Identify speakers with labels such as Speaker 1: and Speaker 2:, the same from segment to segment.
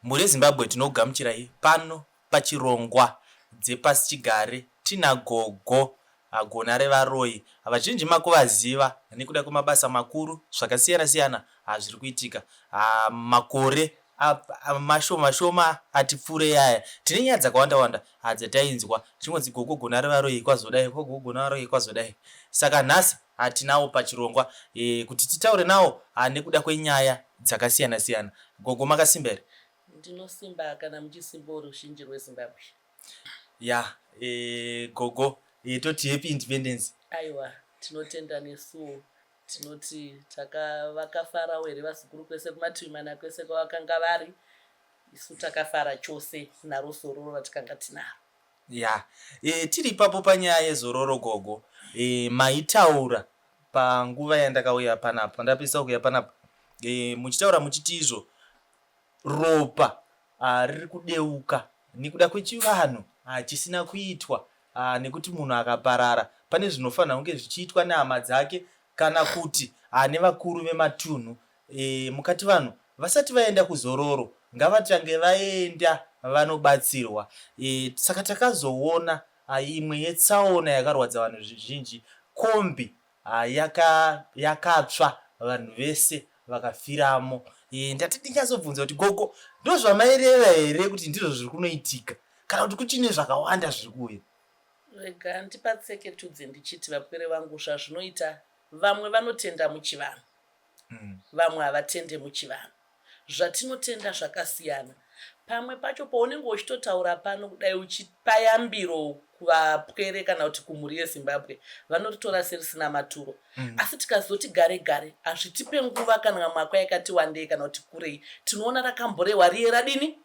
Speaker 1: Mhuri yeZimbabwe tinokugamuchirai pano pachirongwa dzepasichigare tina gogo gona revaroyi. Vazhinji makuvaziva nekuda kwemabasa makuru zvakasiyana siyana zviri kuitika. Makore mashoma shoma ati pfuurei aya tine nyaya dzakawanda wanda dzatainzwa chingonzi gogo gona revaroyi kwazodai, gogo gona varoyi kwazodai. Saka nhasi tinawo pachirongwa kuti titaure nawo nekuda kwenyaya dzakasiyana siyana. Gogo makasimba here?
Speaker 2: Ndinosimba kana muchisimbawo ruzhinji rweZimbabwe.
Speaker 1: Ya, gogo toti happy independence.
Speaker 2: Aiwa, tinotenda nesuwo. Tinoti vakafarawo here vazukuru kwese kumativi mana kwese kwavakanga vari. Isu takafara chose naro zororo ratikanga tinaro.
Speaker 1: Ya, tiri ipapo panyaya yezororo gogo. Maitaura panguva yandakauya panapa, pandapedzisa kuuya panapa, muchitaura muchiti izvo ropa riri kudeuka nekuda kwechivanhu chisina kuitwa, nekuti munhu akaparara pane zvinofanira kunge zvichiitwa nehama dzake kana kuti nevakuru vematunhu. Mukati vanhu vasati vaenda kuzororo ngavatange vaenda vanobatsirwa. Saka takazoona imwe yetsaona yakarwadza vanhu zvizhinji, kombi yakatsva vanhu vese vakafiramo. Ndati ndinyatsobvunza kuti gogo ndozvamaireva here kuti ndizvo zviri kunoitika kana kuti kuchine zvakawanda zviri kuuya?
Speaker 2: Rega ndipatseketudze ndichiti vapwere vangu zvazvinoita, vamwe vanotenda muchivanhu, vamwe havatende muchivanhu. Zvatinotenda zvakasiyana. Pamwe pacho paunenge uchitotaura pano kudai uchipa yambiro kuvapwere kana kuti kumhuri yeZimbabwe, vanoritora serisina maturo. Asi tikazoti gare gare, hazvitipe nguva kana mwaka yakati wandei kana kuti kurei, tinoona rakamborehwa riye radini?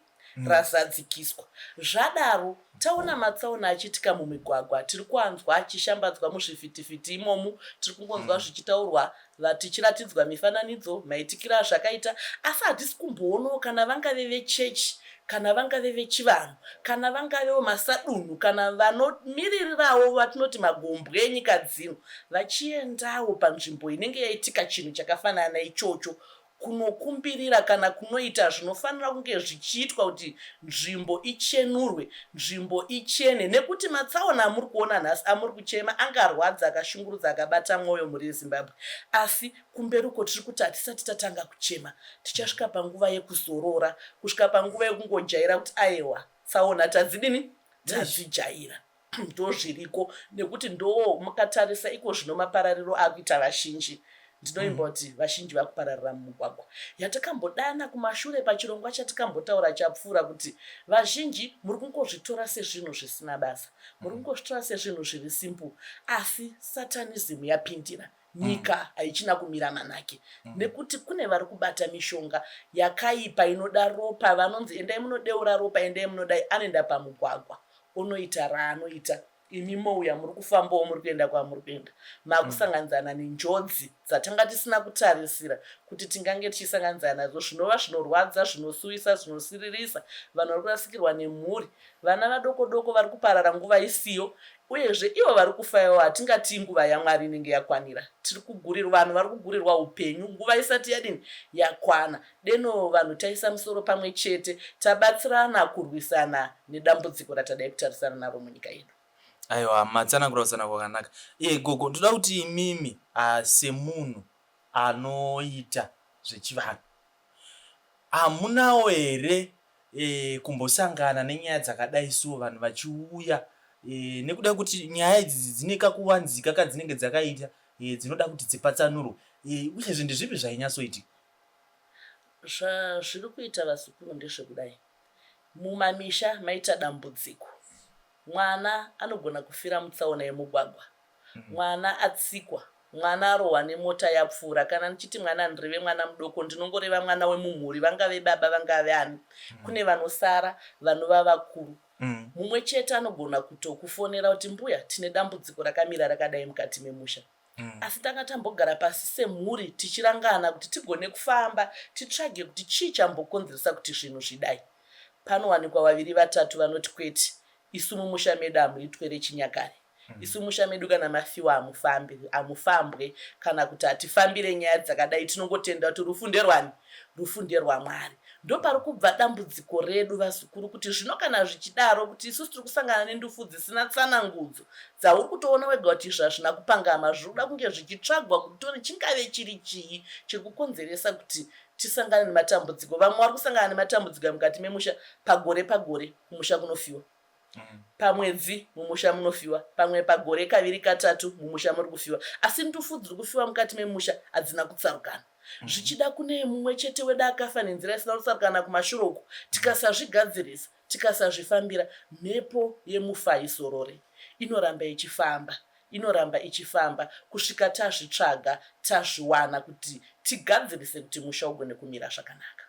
Speaker 2: Razadzikiswa. Zvadaro, taona matsaona achiitika mumigwagwa, tiri kuanzwa achishambadzwa muzvivhitivhiti imomu, tiri kungonzwa zvichitaurwa, tichiratidzwa mifananidzo, maitikiro azvakaita, asi hatisi kumboonawo kana vangave vechechi, kana vangave vechivanhu, kana vangavewo masadunhu, kana vanomiririrawo vatinoti magombwe enyika dzino, vachiendawo panzvimbo inenge yaitika chinhu chakafanana naichocho kunokumbirira kana kunoita zvinofanira kunge zvichiitwa kuti nzvimbo ichenurwe, nzvimbo ichene. Nekuti matsaona amuri kuona nhasi, amuri kuchema, angarwadza, akashungurudza, akabata mwoyo mhuri yeZimbabwe. Asi kumberi uko tiri kuti hatisati tatanga kuchema. Tichasvika panguva yekuzorora, kusvika panguva yekungojaira kuti aewa, tsaona tadzidini? Tadzijaira. Ndozviriko nekuti ndo mukatarisa iko zvino maparariro akuita vazhinji, ndinoimba kuti vazhinji vakupararira mumugwagwa. Yatakambodana kumashure pachirongwa chatikambotaura chapfuura kuti vazhinji muri kungozvitora sezvinhu zvisina basa, muri kungozvitora sezvinhu zviri simple, asi satanism yapindira. Nyika haichina kumira manake nekuti kune vari kubata mishonga yakaipa inoda ropa. Vanonzi endai munodeura ropa, endai munodai, anoenda pamugwagwa onoita raanoita. Imi mouya muri kufambawo, muri kuenda kwamuri kuenda, makusanganidzana nenjodzi dzatanga tisina kutarisira kuti tingange tichisanganidzana nadzo, zvinova zvinorwadza, zvinosuwisa, zvinosiririsa. Vanhu vari kurasikirwa nemhuri, vana vadoko doko vari kuparara nguva isiyo, uyezve ivo vari kufa ivo hatingati inguva yaMwari inenge yakwanira. Tiri kugurirwa, vanhu vari kugurirwa upenyu nguva isati yadini yakwana. Deno vanhu taisa misoro pamwe chete, tabatsirana kurwisana nedambudziko ratadai kutarisana naro munyika yedu.
Speaker 1: Aiwa, matsanangura kutsanangura kwakanaka. Gogo, ndoda kuti imimi semunhu anoita zvechivanhu, hamunawo here kumbosangana nenyaya dzakadai so, vanhu vachiuya nekuda kuti nyaya idzi dzine kakuvanzika kadzinenge dzakaita, dzinoda kuti dzipatsanurwe, uyezve ndezvipi zvainyatsoitika?
Speaker 2: Zvazviri kuita vazukuru ndezvekudai, mumamisha maita dambudziko, mwana anogona kufira mutsaona yemugwagwa, mwana atsikwa, mwana arohwa nemota yapfuura. Kana ndichiti mwana handireve mwana mudoko, ndinongoreva mwana wemumhuri, vangave baba vangave ani. Kune vanosara vanova vakuru. Mumwe chete anogona kutokufonera kuti mbuya tine dambudziko rakamira rakadai mukati memusha. Asi tanga tambogara pasi semhuri tichirangana kuti tigone kufamba titsvage kuti chii chambokonzeresa kuti zvinhu zvidai. Panowanikwa vaviri vatatu vanoti kwete, isu mumusha medu hamuitwe rechinyakare. Isu musha medu kana mafiwa hamufambi, hamufambwe kana kuti hatifambire nyaya dzakadai, tinongotenda kuti rufu nderwani? Rufu nderwaMwari. Ndopari kubva dambudziko redu vazukuru kuti zvino kana zvichidaro kuti isusu tiri kusangana nendufu dzisina tsanangudzo dzauri kutoona wega kuti izvi hazvina kupangama zviri kuda kunge zvichitsvagwa kuti tione chingave chiri chii chiri kukonzeresa kuti tisangane nematambudziko. Vamwe vari kusangana nematambudziko aya mukati memusha pagore pagore kumusha kunofiwa. Pamwedzi mumusha munofiwa, pamwe pagore kaviri katatu mumusha muri kufiwa. Asi ndufu dziri kufiwa mukati memusha hadzina kutsarukana. Zvichida kune mumwe chete wedu akafa nenzira isina kutsarukana kumashure uku. Tikasazvigadzirisa, tikasazvifambira, mhepo yemufa haizorore. Inoramba ichifamba, inoramba ichifamba kusvika tazvitsvaga, tazviwana kuti tigadzirise kuti musha ugone kumira zvakanaka.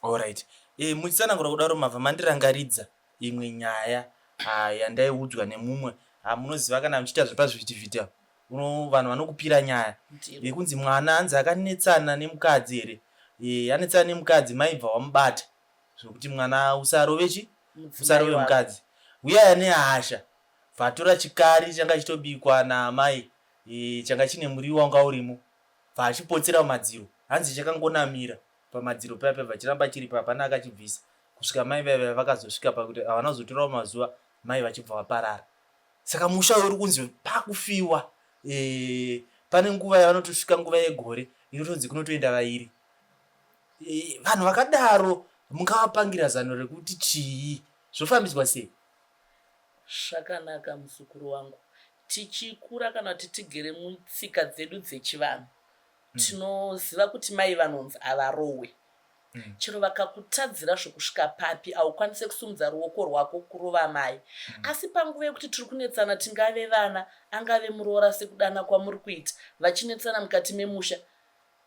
Speaker 1: Alright. Eh, muchitsanangura kudaro mabva mandirangaridza imwe nyaya ah, yandaiudzwa nemumwe. Ah, munoziva kana muchiita zvepazvivhitivhiti apa uno vanhu vanokupira nyaya yekunzi mwana hanzi akanetsana nemukadzi here e, anetsana nemukadzi maibva wamubata zvekuti mwana usarove chi usarove mukadzi uyaya nehasha bvatora chikari changa chitobikwa naamai e, changa chine muriwo wanga urimo bvaachipotsera mumadziro hanzi chakangonamira pamadziro paya paya bvachiramba chiripo hapana akachibvisa kusvika mai vaya vaya vakazosvika pakuti havana kuzotorawo mazuva mai vachibva vaparara saka musha uyu uri kunzi pakufiwa e, pane nguva yavanotosvika nguva yegore inotonzi kunotoenda vairi e, vanhu vakadaro mungavapangira zano rekuti chii zvofambidzwa sei
Speaker 2: zvakanaka muzukuru wangu tichikura kana kuti tigere mutsika dzedu dzechivanhu tinoziva kuti mai vanonzi havarohwe Chero vakakutadzira zvokusvika papi haukwanise kusumudza ruoko rwako kurova mai. Asi panguva yekuti tiri kunetsana tingave vana, angave muroora sekudana kwamuri kuita, vachinetsana mukati memusha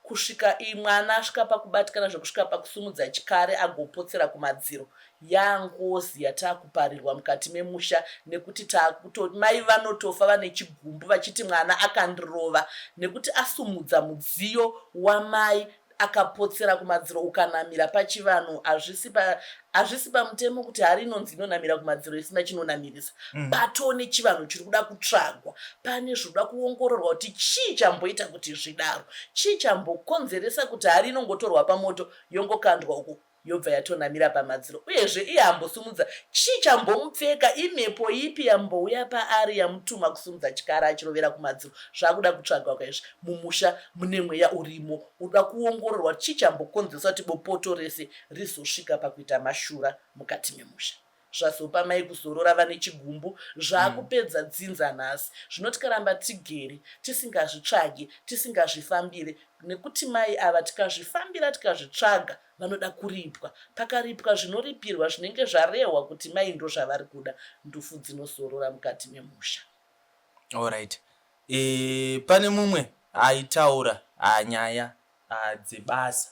Speaker 2: kusvika mwana asvika pakubatikana zvekusvika pakusumudza chikari agopotsera kumadziro, yangozi yatakuparirwa mukati memusha nekuti takuto mai vanotofa vane chigumbu vachiti mwana akandirova nekuti asumudza mudziyo wamai akapotsera kumadziro ukanamira pachivanhu hazvisi pa hazvisi pamutemo kuti hari inonzi inonamira kumadziro isina chinonamirisa mm. patoo nechivanhu chiri kuda kutsvagwa pane zvinoda kuongororwa kuti chii chamboita kuti zvidaro chii chambokonzeresa kuti hari inongotorwa pamoto yongokandwa uko yobva yatonamira pamadziro uyezve iye ambosumudza chii chambomupfeka imhepo ipi yambouya paari yamutuma kusumudza chikara achirovera kumadziro zvakuda kutsvagwa kaizvi mumusha mune mweya urimo unoda kuongororwa chii chambokonzeresa kuti bopoto rese rizosvika pakuita mashura mukati memusha zvazopa mai kuzorora vane chigumbu zvakupedza dzinza nhasi zvino tikaramba tigere tisingazvitsvage tisingazvifambire nekuti mai ava tikazvifambira tikazvitsvaga vanoda kuripwa pakaripwa zvinoripirwa zvinenge zvarehwa kuti mai ndozvavari kuda ndufu dzinozorora mukati memusha.
Speaker 1: Alright. E, pane mumwe aitaura nyaya dzebasa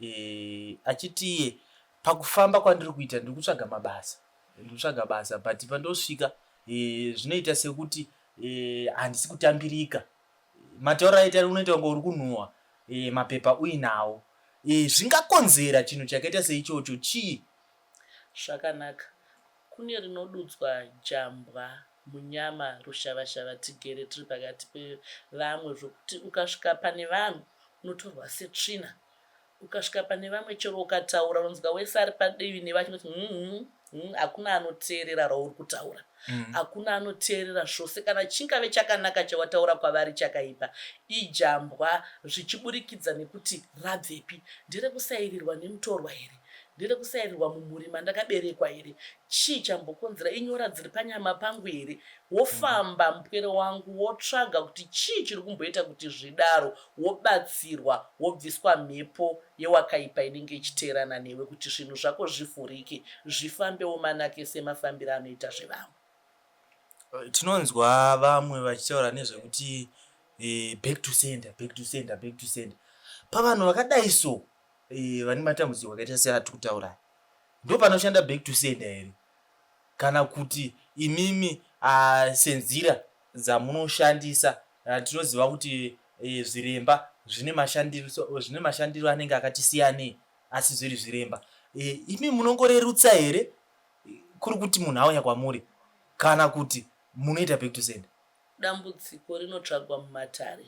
Speaker 1: e, achiti iye pakufamba kwandiri kuita ndiri kutsvaga mabasa ndiri kutsvaga basa but pandosvika e, zvinoita sekuti e, handisi kutambirika matauro aita unoita kunge uri kunhuhwa e, mapepa uinawo e, zvingakonzera chinhu chakaita seichocho chii
Speaker 2: zvakanaka kune rinodudzwa jambwa munyama rushavashava tigere tiri pakati pevamwe zvokuti ukasvika pane vanhu unotorwa setsvina ukasvika pane vamwe chero ukataura unonzwa wese ari padivi nevachingoti mm, hakuna anoteerera rauri kutaura hakuna anoteerera zvose kana chingave chakanaka chawataura kwavari chakaipa ijambwa zvichiburikidza nekuti rabvepi nderekusairirwa nemutorwa here nderekusairirwa mumhuri mandakaberekwa here chii chambokonzera inyora dziri panyama pangu here wofamba mupwere wangu wotsvaga kuti chii chiri kumboita kuti zvidaro wobatsirwa wobviswa mhepo yewakaipa inenge ichiteerana newe kuti zvinhu zvako zvivhurike zvifambewo manake semafambiro anoita zvevamwe.
Speaker 1: Tinonzwa vamwe vachitaura nezvekuti eh, back to sender, back to sender, back to sender. Pavanhu vakadai so eh, vane matambudziko akaita seatiri kutaura ndo panoshanda back to sender here kana kuti imimi ah, senzira dzamunoshandisa ah, tinoziva kuti eh, zviremba zvine mashandiro zvine mashandiro anenge akati siyanei asi zviri zviremba eh, imi munongorerutsa here kuri kuti munhu auya kwamuri kana kuti munoita back to sender
Speaker 2: Dambudziko rinotsvagwa mumatare.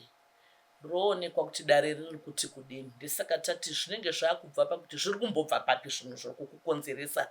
Speaker 2: Roonekwa kuti dare riri kuti kudini. Ndisaka tati zvinenge zvakubva pakuti zviri kumbobva papi zvinhu zviri kukukonzeresa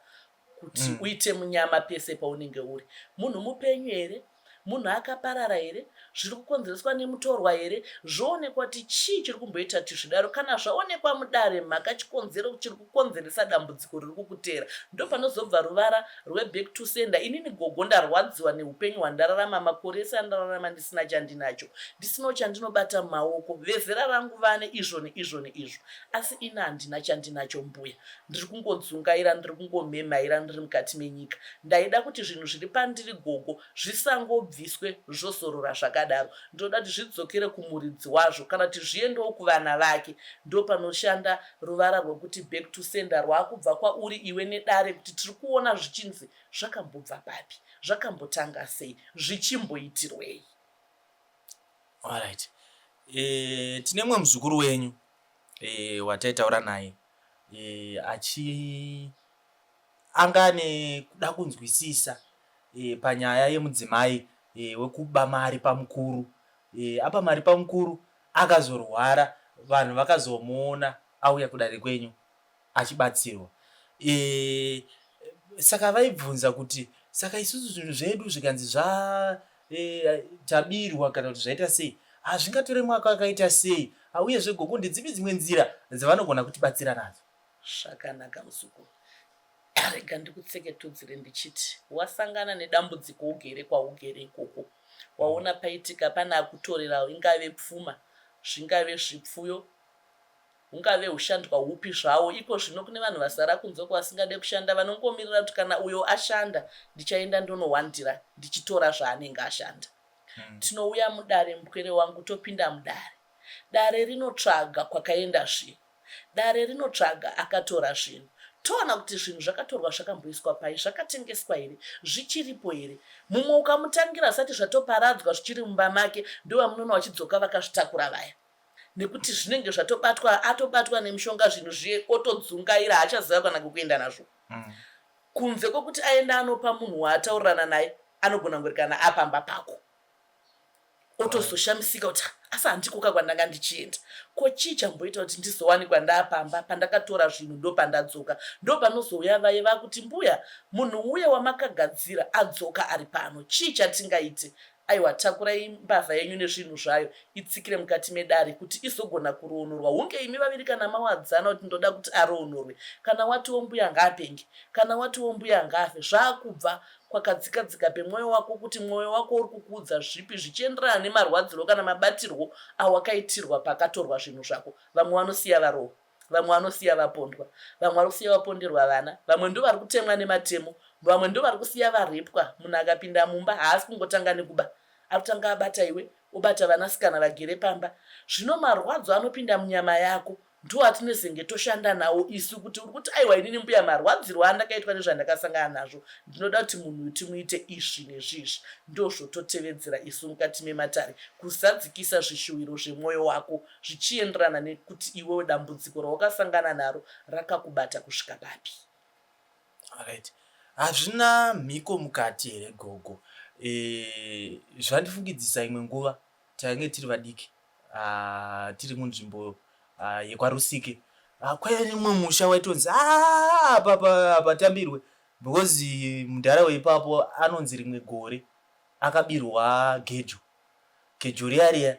Speaker 2: kuti uite munyama pese paunenge uri. Munhu mupenyu here? Munhu akaparara here? Zviri kukonzereswa nemutorwa here? Zvoonekwa kuti chii chiri kumboita kuti zvidaro. Kana zvaonekwa mudare mhaka chikonzero chiri kukonzeresa dambudziko riri kukuteera, ndopanozobva ruvara rweback to sender. Inini gogo ndarwadziwa neupenyu hwandararama makore ese andararama ndisina chandinacho, ndisinawo chandinobata mumaoko. Vezera rangu vane izvo neizvo neizvo, asi ini handina chandinacho mbuya. Ndiri kungodzungaira, ndiri kungomhemhaira ndiri mukati menyika. Ndaida kuti zvinhu zviri pandiri gogo zvisangobviswe zvozorora zvakadaro. Ndinoda kuti zvidzokere kumuridzi wazvo kana kuti zviendewo kuvana vake. Ndopanoshanda ruvara rwekuti back to sender rwakubva kwauri iwe nedare kuti tiri kuona zvichinzi zvakambobva papi, zvakambotanga sei, zvichimboitirwei.
Speaker 1: Alright. Tine mumwe muzukuru wenyu wataitaura naye achi anga ane kuda kunzwisisa panyaya yemudzimai wekuba mari pamukuru. Aba mari pamukuru akazorwara, vanhu vakazomuona auya kudare kwenyu achibatsirwa. Saka vaibvunza kuti saka isusu zvinhu zvedu zvikanzi zva tabirwa kana kuti zvaita sei, hazvingatore mwaka wakaita sei? Uyezve gogo ndedzipi dzimwe nzira dzavanogona kutibatsira nadzo?
Speaker 2: Zvakanaka muzukuru. Rega ndikutseketudzire ndichiti wasangana nedambudziko ugere kwaugere ikoko. Waona paitika pane akutorera ingave pfuma, zvingave zvipfuyo, hungave hushandwa hupi zvawo. Iko zvino kune vanhu vasara kunze uko vasingade kushanda vanongomirira kuti kana uyo ashanda ndichaenda ndonohwandira ndichitora zvaanenge ashanda. Tinouya mudare mupwere wangu topinda mudare. Dare rinotsvaga kwakaenda zvinhu. Dare rinotsvaga akatora zvinhu. Toona kuti zvinhu zvakatorwa zvakamboiswa pai, zvakatengeswa here, zvichiripo here. Mumwe ukamutangira zvisati zvatoparadzwa zvichiri mumba make, ndovamunoona vachidzoka vakazvitakura vaya. Nekuti zvinenge zvatobatwa, atobatwa nemushonga zvinhu zviye, otodzungaira, haachaziva kana kwekuenda nazvo. Kunze kwekuti aenda anopa munhu waataurirana naye, anogona kungori kana apamba pako. Otozoshamisika kuti asi handikoka kwandanga ndichienda. Ko chii chamboita kuti ndizowanikwa ndaapamba pandakatora zvinhu ndopandadzoka. Ndopanozouya vaye vakuti mbuya munhu uye wamakagadzira adzoka ari pano. Chii chatingaite? Aiwa takurai mbavha yenyu nezvinhu zvayo itsikire mukati medare kuti izogona kuroonorwa. Hunge imi vaviri kana mawadzana kuti ndoda kuti aroonorwe. Kana watiwo mbuya ngaapenge. Kana watiwo mbuya ngaafe. Zvakubva kwakadzika-dzika pemwoyo wako kuti mwoyo wako uri kukuudza zvipi zvichienderana nemarwadzirwo kana mabatirwo awakaitirwa pakatorwa zvinhu zvako. Vamwe vanosiya varohwa, vamwe vanosiya vapondwa, vamwe vari kusiya vaponderwa vana, vamwe ndovari kutemwa nematemo, vamwe ndovari kusiya varepwa. Munhu akapinda mumba haasi kungotanga nekuba, arikutanga abata iwe, obata vanasikana vagere pamba. Zvino marwadzo anopinda munyama yako Ndiwo atinezenge toshanda nawo isu kuti uri kuti aiwa inini mbuya marwadzirwo andakaitwa nezvandakasangana nazvo ndinoda kuti munhu uyu timuite izvi nezvizvi. Ndozvototevedzera isu mukati mematare kuzadzikisa zvishuwiro zvemwoyo wako zvichienderana nekuti iwewe dambudziko rawakasangana naro rakakubata kusvika papi.
Speaker 1: Alright. Hazvina mhiko mukati here gogo? Zvandifungidzisa imwe nguva takange tiri vadiki tiri munzvimbo yekwaRusike. Kwaive nemumwe musha waitonzi apa hapatambirwe because mudhara weipapo anonzi rimwe gore akabirwa gejo. Gejo riya riya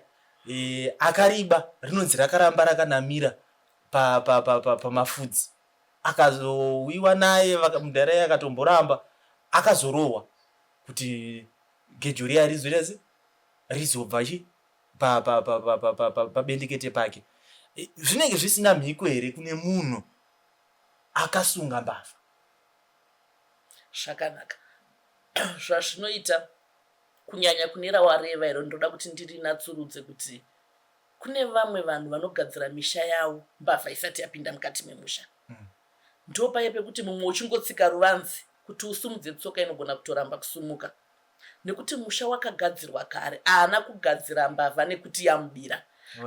Speaker 1: akariba rinonzi rakaramba rakanamira pamafudzi. Akazouyiwa naye mudhara iye akatomboramba akazorohwa kuti gejo riya rizoita se rizobva chi pabendekete pake. Zvinenge zvisina mhiko here kune munhu akasunga mbavha?
Speaker 2: Zvakanaka. Zvazvinoita kunyanya kune rawareva iro ndinoda kuti ndirinatsurudze kuti kune vamwe vanhu vanogadzira misha yavo mbavha isati yapinda mukati memusha. Ndopaye pekuti mumwe uchingotsika ruvanze kuti usumudze tsoka inogona kutoramba kusumuka. Nekuti musha wakagadzirwa kare, haana kugadzira mbavha nekuti yamubira.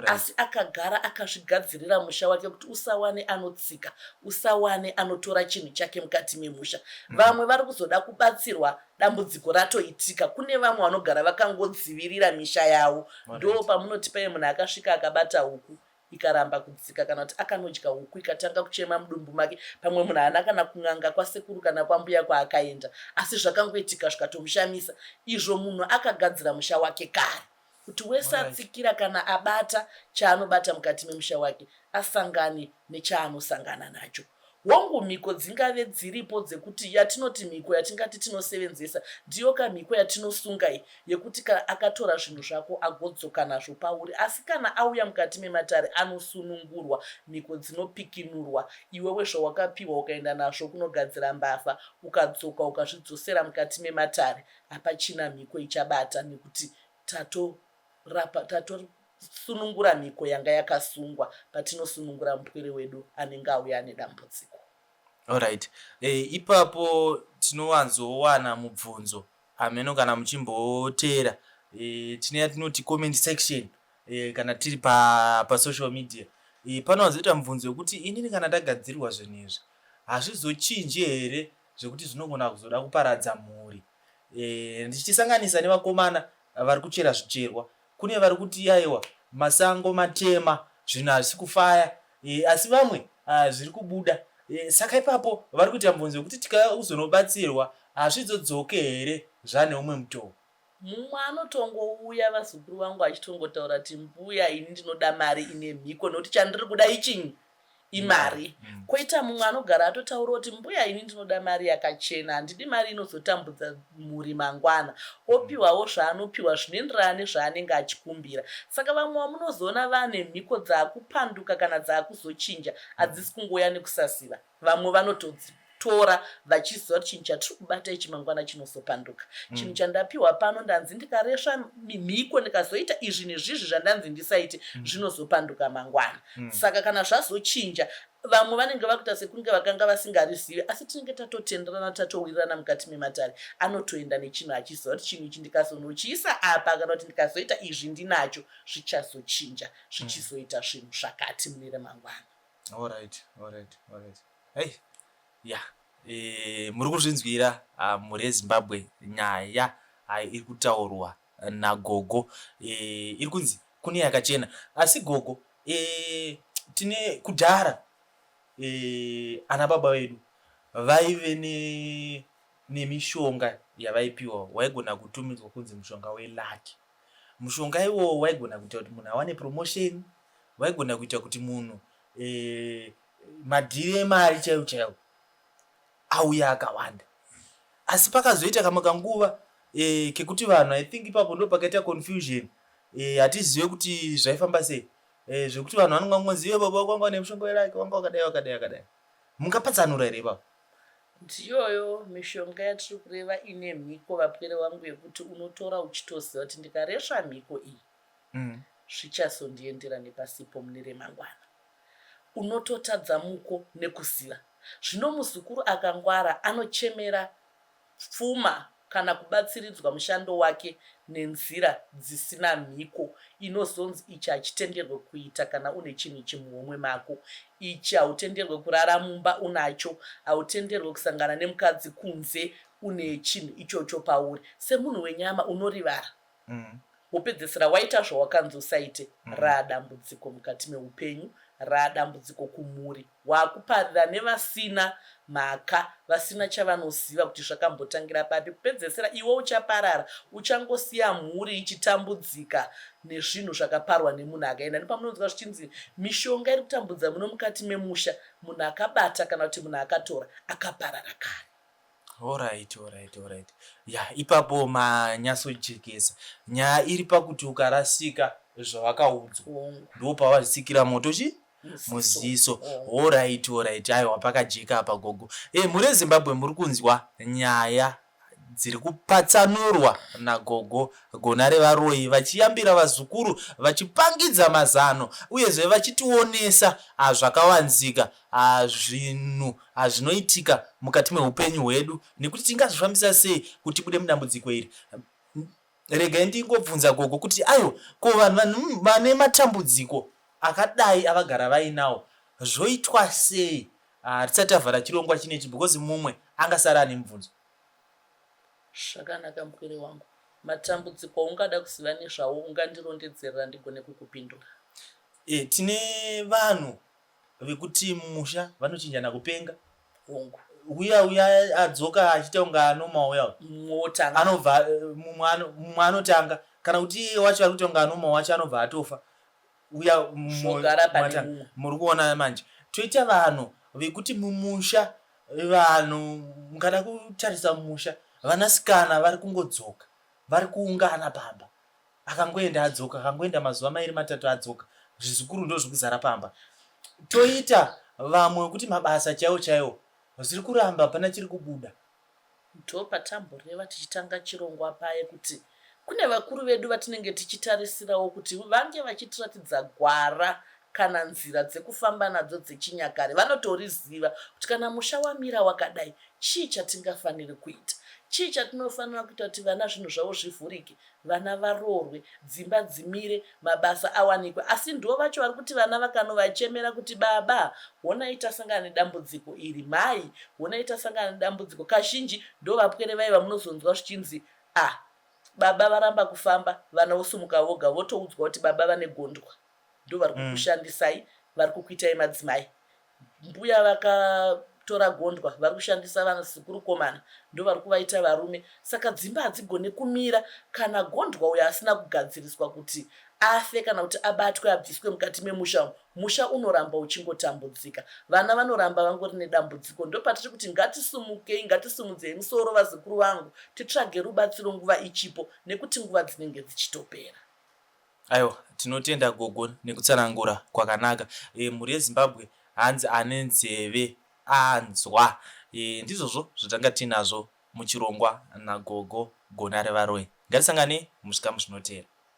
Speaker 2: Asi akagara akazvigadzirira musha wake kuti usawane anotsika, usawane anotora chinhu chake mukati memusha. Vamwe vari kuzoda kubatsirwa dambudziko ratoitika. Kune vamwe vanogara vakangodzivirira misha yavo. Ndo pamunoti paye munhu akasvika akabata huku ikaramba kudzika kana kuti akanodya huku ikatanga kuchema mudumbu make. Pamwe munhu haana kana kun'anga kwasekuru kana kwambuya kwaakaenda, asi zvakangoitika zvikatomushamisa. Izvo munhu akagadzira musha wake kare kuti wese atsikira kana abata chaanobata mukati memusha wake asangane nechaanosangana nacho. Hongu mhiko dzingave dziripo dzekuti yatinoti mhiko yatingati tinosevenzesa ndiyoka mhiko yatinosunga iyi yekuti kana akatora zvinhu zvako agodzoka nazvo pauri asi kana auya mukati mematare anosunungurwa mhiko dzinopikinurwa iwewe zvawakapiwa ukaenda nazvo kunogadzira mbavha ukadzoka ukazvidzosera mukati mematare hapachina mhiko ichabata nekuti tatorapa tatosunungura mhiko yanga yakasungwa patinosunungura mupwere wedu anenge auya ane dambudziko.
Speaker 1: Alright. E, ipapo tinowanzowana mubvunzo hameno kana muchimboteera e, tine yatinoti comment section e, kana tiri pa, pasocial media e, panowanzoita mubvunzo wekuti inini kana ndagadzirwa zvinhu izvi hazvizochinji here zvekuti zvinogona kuzoda kuparadza mhuri e, ndichisanganisa nevakomana vari kuchera zvicherwa kune vari kuti aiwa masango matema zvinhu hazvisi kufaya e, asi vamwe zviri kubuda e, saka ipapo vari kuita mubvunzo wekuti tikazonobatsirwa hazvizodzoke here zvane umwe mutoo.
Speaker 2: Mumwe anotongouya vazukuru vangu achitongotaura kuti mbuya ini ndinoda mari ine mhiko nokuti chandiri kuda ichinyi imari. Koita mumwe anogara atotaura kuti mbuya ini ndinoda mari yakachena handidi mari inozotambudza mhuri mangwana. Opiwawo zvaanopiwa zvinoenderana nezvaanenge achikumbira. Saka vamwe vamunozoona vane mhiko dzaakupanduka kana dzaakuzochinja hadzisi kungouya nekusaziva. Vamwe vanotodzitora vachiziva kuti chinhu chatiri kubata ichi mangwana chinozopanduka. Chinhu chandapiwa pano ndanzi ndikaresva mhiko ndikazoita izvi nezvizvi zvandanzi ndisaite zvinozopanduka mangwana. Saka kana zvazochinja vamwe vanenge vakuita sekunge vakanga vasingarizivi asi tinenge tatotenderana tatowirirana mukati mematare. Anotoenda nechinhu achiziva kuti chinhu ichi ndikazonochiisa apa kana kuti ndikazoita izvi ndinacho zvichazochinja zvichizoita zvinhu zvakati mune remangwana.
Speaker 1: Alright, alright, alright. Hey, yeah. E, muri kuzvinzwira mhuri yeZimbabwe nyaya iri kutaurwa nagogo e, iri kunzi kune yakachena asi gogo e, tine kudhara e, ana baba vedu vaive ne nemishonga yavaipiwa waigona kutumidzwa kunzi mushonga welaki. Mushonga iwowo waigona kuita kuti munhu awane promotion, waigona kuita kuti munhu e, madhiri emari chaiwo chaiwo auya akawanda. Asi pakazoita kamwe kanguva e, kekuti vanhu I think ipapo ndo pakaita confusion e, hatizive kuti zvaifamba sei e, zvekuti vanhu vanonga ngonzi iwe baba wanga une mushonga welaki wanga wakadai wakadai wakadai. Mungapatsanura here ipapo?
Speaker 2: Ndiyoyo mishonga yatiri kureva ine mhiko vapwere vangu yekuti unotora uchitoziva kuti ndikaresva mhiko iyi zvichazondiendera nepasipo mune remangwana. Unototadza muko nekuziva. Zvino muzukuru akangwara anochemera pfuma kana kubatsiridzwa mushando wake nenzira dzisina mhiko inozonzi ichi hachitenderwe kuita kana une chinhu ichi muhomwe mako. Ichi hautenderwe kurara mumba unacho, hautenderwe kusangana nemukadzi kunze une chinhu ichocho pauri. Semunhu wenyama unorivara. Wopedzesera waita zvawakanzi usaite, raadambudziko mukati meupenyu, raadambudziko kumhuri, waakuparira nevasina mhaka, vasina chavanoziva kuti zvakambotangira papi. Kupedzesera iwe uchaparara, uchangosiya mhuri ichitambudzika nezvinhu zvakaparwa nemunhu akaenda. Ndopamunonzwa zvichinzi mishonga iri kutambudza muno mukati memusha, munhu akabata kana kuti munhu akatora akaparara kare.
Speaker 1: Alright, alright, alright. Ya, ipapo manyatsojekesa. Nyaya iri pakuti ukarasika zvawakaudzwa ndipo pawazvisikira moto chi muziso. Alright, alright. Aiwa pakajeka apa gogo. Eh, mhuri yeZimbabwe muri kunzwa nyaya dziri kupatsanurwa nagogo gona revaroyi vachiyambira vazukuru vachipangidza mazano uyezve vachitionesa zvakavanzika zvinhu zvinoitika mukati meupenyu hwedu nekuti tingazvifambisa sei kuti tibude mudambudziko iri. Regai ndingobvunza gogo kuti aiwa ko vanhu vane matambudziko akadai avagara vainawo zvoitwa sei ah, tisati tavhara chirongwa chinechi because mumwe angasara ane mubvunzo.
Speaker 2: Zvakanaka mupwere wangu. Matambudziko aungada kuziva nezvawo ungandirondedzerera ndigone kukupindura.
Speaker 1: E, tine vanhu vekuti mumusha vanochinjana kupenga.
Speaker 2: Hongu.
Speaker 1: Uya uya adzoka achiita kunge anoma uya
Speaker 2: Mumwe wotanga.
Speaker 1: Anobva mumwe anotanga kana kuti iye wacho ari kuita kunge anoma wacho anobva atofa. Uya
Speaker 2: Zvogara pane mumwe.
Speaker 1: Muri kuona manje. Toita vanhu vekuti mumusha vanhu mukada kutarisa mumusha vanasikana vari kungodzoka vari kuungana pamba akangoenda adzoka akangoenda mazuva mairi matatu adzoka zvizukuru ndo zvekuzara pamba toita vamwe wekuti mabasa chaiwo chaiwo zviri kuramba hapana chiri kubuda.
Speaker 2: Ndopatamboreva tichitanga chirongwa paye kuti kune vakuru vedu vatinenge tichitarisirawo kuti vange vachitiratidza gwara kana nzira dzekufamba nadzo dzechinyakare. Vanotoriziva kuti kana musha wamira wakadai chii chatingafanire kuita, chii chatinofanira kuita kuti vana zvinhu zvavo zvivhurike, vana varoorwe, dzimba dzimire, mabasa awanikwe. Asi ndivo vacho vari kuti vana vakanovachemera kuti baba honai tasangana nedambudziko iri, mhai honai tasangana nedambudziko. Kazhinji ndovapwere vaye vamunozonzwa zvichinzi ah baba varamba kufamba, vana vosumuka voga votoudzwa kuti baba vane gondwa ndovari kukushandisai, vari kukuitai madzimai. Mbuya vakatora gondwa vari kushandisa vanasekuru-komana ndovari kuvaita varume saka dzimba hadzigone kumira kana gondwa uyo asina kugadziriswa kuti afe kana kuti abatwe abviswe mukati memusha umu musha unoramba uchingotambudzika vana vanoramba vangori nedambudziko ndopatiri kuti ngatisumukei ngatisumudzei musoro vazukuru vangu titsvage rubatsiro nguva ichipo nekuti nguva dzinenge dzichitopera.
Speaker 1: Aiwa tinotenda gogo nekutsanangura kwakanaka. E, mhuri yeZimbabwe hanzi ane nzeve anzwa. E, ndizvozvo zvatanga tinazvo muchirongwa nagogo Gona Revaroyi. Ngatisangane muzvikamu zvinoteera.